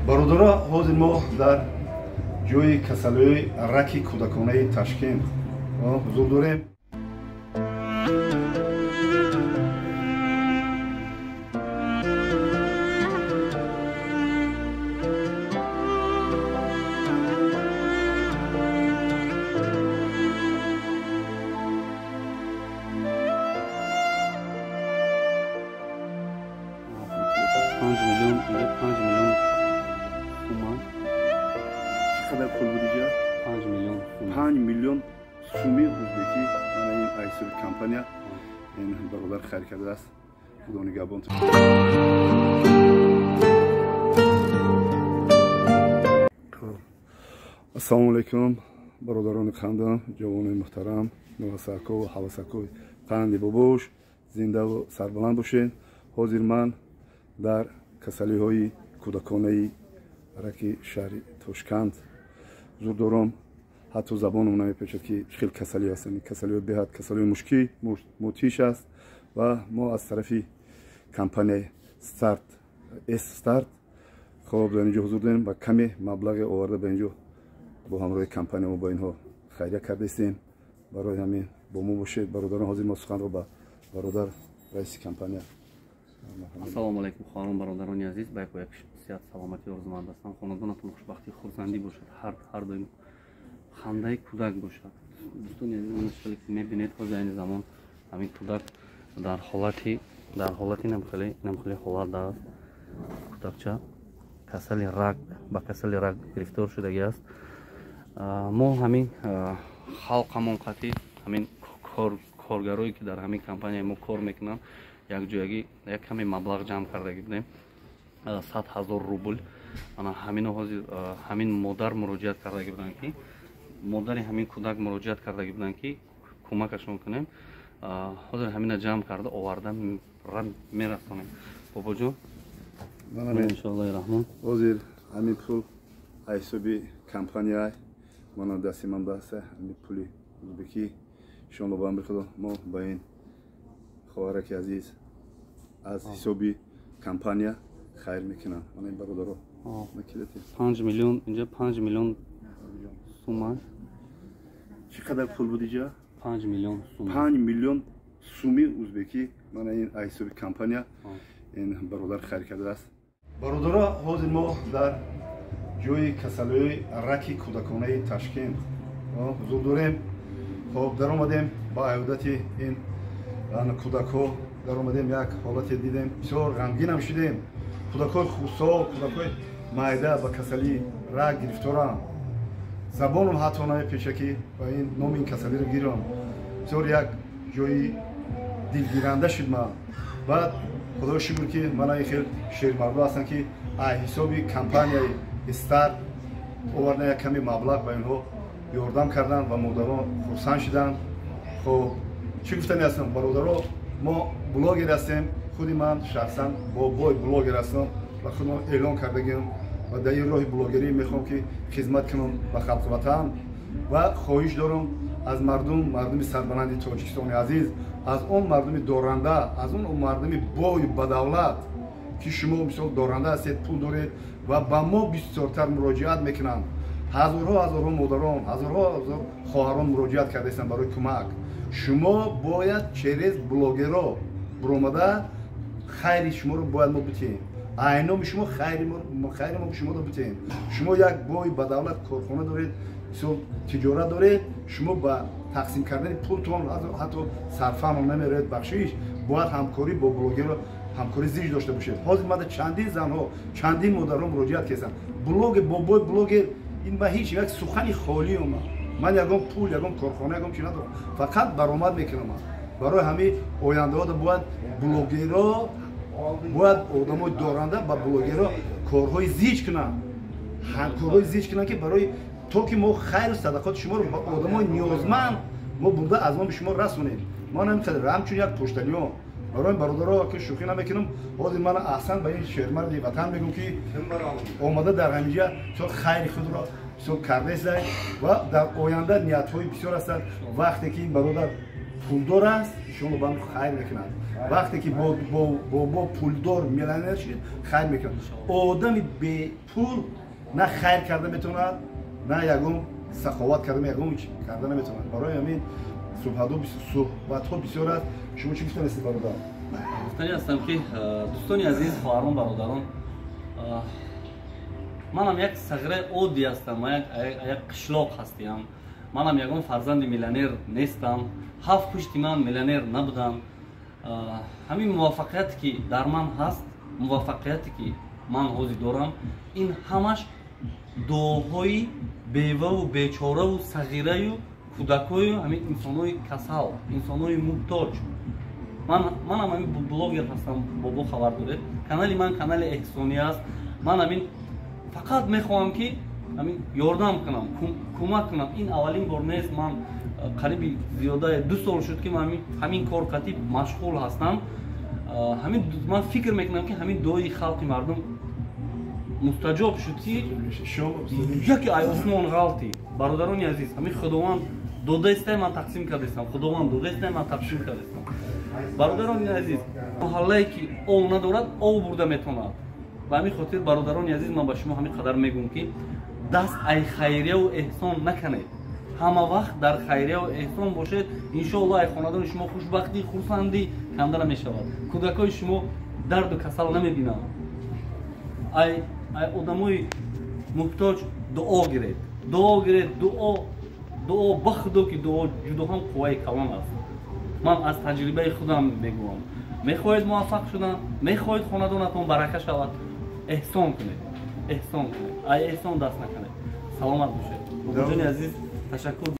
Бародаро, ҳозир мо дар ҷои касалиҳои раки кӯдаконаи Ташкент ҳузур дорем. Чӣ қадар пул буд иҷа? 5 миллион. 5 миллион суми узбекӣ. Мана ин ҳисоби компания ин бародар хайр кардааст. Худо нигаҳбон. Ассалому алайкум, бародарони қандам, ҷавонони муҳтарам, навасако ва ҳавасакои қанди бобош, зиндаву сарбаланд бошед. Ҳозир ман дар касалиҳои кӯдаконаи раки шаҳри Тошканд ҳузур дорам. Ҳатто забонам намепечад, ки чӣ хел касалӣ ҳастанд. Касалиҳои беҳад касалиҳои мушкил, мудҳиш аст ва мо аз тарафи компанияи Старт, С Старт, хоб, дар инҷо ҳузур дорем ва каме маблағе оварда ба инҷо бо ҳамроҳи компания мо ба инҳо хайрия кардаистем. Барои ҳамин бо мо бошед, бародарон. Ҳозир мо суханро ба бародар, раиси компания. Ассалому алайкум, хоҳарон, бародарони азиз. Ба яку як сиҳат, саломатӣ орзуманд ҳастам. Хонадонатон хушбахтӣ, хурсандӣ бошад, ҳар доим хандаи кӯдак бошад. Дӯстони азиз, хеле ки мебинед, ҳозир айни замон ҳамин кӯдак дар ҳолати намхеле ҳолат аст. Кӯдакча касали рак, ба касали рак гирифтор шудагӣ аст. Мо ҳамин халқамон қатӣ, ҳамин коргарое ки дар ҳамин компанияи мо кор мекунанд, якҷоягӣ як каме маблағ ҷамъ кардагӣ будем, 100 000 рубл. Ана ҳамино ҳозир ҳамин модар муроҷиат кардагӣ буданд, ки модари ҳамин кӯдак муроҷиат кардагӣ буданд, ки кӯмакашон кунем. Ҳозир ҳамина ҷамъ карда оварда мерасонем, бобоҷон, иншоаллоҳи раҳмон. Ҳозир ҳамин пул ҳисоби компания мана дасти ман баста, ҳамин пули узбекӣ. Иншоалло, ба амри Худо, мо ба ин хоҳараки азиз аз ҳисоби компания хайр мекунам. Мана ин бародаро. 5 миллион, инҷа 5 миллион сума. Чӣ қадар пул буд иҷа? 5 миллион сум. 5 миллион суми узбекӣ. Мана ин ҳисоби компания ин бародар хайр кардааст. Бародаро, ҳозир мо дар ҷои касалиҳои раки кӯдаконаи Ташкент ҳузур дорем. Хоб, даромадем, ба аёдати ин кӯдакҳо даромадем, як ҳолате дидем, бисёр ғамгинам шудем. Кӯдакҳои хурдсол, кӯдакҳои майда ба касалии рак гирифторанд. Забонам ҳатто намепеча, ки ба ин номи ин касалиро гирам. Бисёр як ҷои дилгиранда шуд ман. Баъд, худои шукр, ки мана ин хел шермардо ҳастанд, ки ҳисоби компанияи Старт оварда, як каме маблағ ба инҳо ёрдам карданд ва модарон хурсанд шуданд. Хоб, чӣ гуфтани ҳастам, бародаро? Мо блогер ҳастем. Худи ман шахсан бобой блогер ҳастам ва худам эълон кардагиам ва дар ин роҳи блогерӣ мехоҳам, ки хизмат кунам ба халқи ватан ва хоҳиш дорам аз мардум, мардуми сарбаланди Тоҷикистони азиз, аз он мардуми доранда, аз он мардуми бою бадавлат, ки шумо мисол доранда ҳастед, пул доред ва ба мо бисёртар муроҷиат мекунанд. Ҳазорҳо, ҳазорҳо модарон, ҳазорҳо ҳазор хоҳарон муроҷиат кардаистанд барои кӯмак. Шумо бояд через блогеро буромада хайри шуморо бояд мо битиҳем, айноми шумо хайри мо шуморо битиҳем. Шумо як бой ба давлат, корхона доред, мисол тиҷорат доред, шумо ба тақсим кардани пултон ҳатто сарфаҳмон намерояд, бахшиш. Бояд ҳамкорӣ бо блогеро, ҳамкорӣ зич дошта бошед. Ҳозир мада чандин занҳо, чандин модарон муроҷиат карданд. Блогер, бобои блогер, ин ба ҳеҷ як сухани холӣ омад. Ман ягон пул, ягон корхона, ягон чи надорам, фақат баромад мекунам. Барои ҳамин ояндаҳода бояд блогеро, бояд одамои доранда ба блогеро корҳои зич кунанд, корҳои зич кунанд, ки барои то ки мо хайру садақоти шуморо ба одамои ниёзманд мо бурда аз номи шумо расонем. Мо намехоҳем ҳамчун як почтальон. Барои бародаро, ки шӯхӣ намекунам, ҳозир ман аҳсан ба ин шермарди ватан мегӯм, ки омада дар ҳаминҷа бисёр хайри худро бисёр кардаестай ва дар оянда ниятҳои бисёр ҳастанд. Вақте ки ин бародар пулдор аст, иншоалло ба хайр мекунад. Вақте ки бобо пулдор миллионер шид, хайр мекунад. Одами бепул на хайр карда метавонад, на ягон саховат карда, ягон карда наметавонад. Барои ҳамин суҳбатҳо бисёр аст. Шумо чӣ гуфтанистед, бародар? Гуфтанӣ ҳастам, ки дӯстони азиз, хоҳарон, бародарон, манам як сағираи оддӣ ҳастам, ман як қишлоқ ҳастиям, манам ягон фарзанди миллионер нестам, ҳафт пушти ман миллионер набудам. Ҳамин муваффақияте ки дар ман ҳаст, муваффақияте ки ман ҳозир дорам, ин ҳамаш дуоҳои беваву бечораву сағираю кӯдакою ҳамин инсонҳои касал, инсонҳои муҳтоҷ. Манам ҳамин блогер ҳастам, бобо хабар доред, канали ман канали эҳсонӣ аст. Ман ҳамин фақат мехоҳам, ки ҳамин ёрдам кунам, кӯмак кунам. Ин аввалин бор нест, ман қариби зиёдаи 2 сол шуд, ки ман ҳамин кор қатӣ машғул ҳастам. Ҳамин ман фикр мекунам, ки ҳамин дуои халқи мардум мустаҷоб шуд, ки яке ай осмон ғалтӣ. Бародарони азиз, ҳамин Худованд додаистай, ман тақсим кардастам, Худованд додаистай, ман тақсим кардастам. Бародарони азиз, маҳаллае ки ов надорад, ов бурда метавонад. Ба ҳамин хотир, бародарони азиз, ман ба шумо ҳамин қадар мегӯм, ки даст ай хайрияву эҳсон наканед, ҳама вақт дар хайрияву эҳсон бошед. Иншоалло, ай хонадони шумо хушбахтӣ, хурсандӣ канда намешавад, кӯдакҳои шумо дарду касал намебинанд. Ай одамои муҳтоҷ дуо гиред, дуо гиред, дуо, дуо. Ба Худо, ки дуо ҷудо ҳам қувваи калон аст. Ман аз таҷрибаи худам мегӯям. Мехоҳед муваффақ шудан, мехоҳед хонадонатон барака шавад, эҳсон кунед, эҳсон кунед, ай эҳсон даст накунед. Саломат бошед, бобоҷони азиз, ташаккур.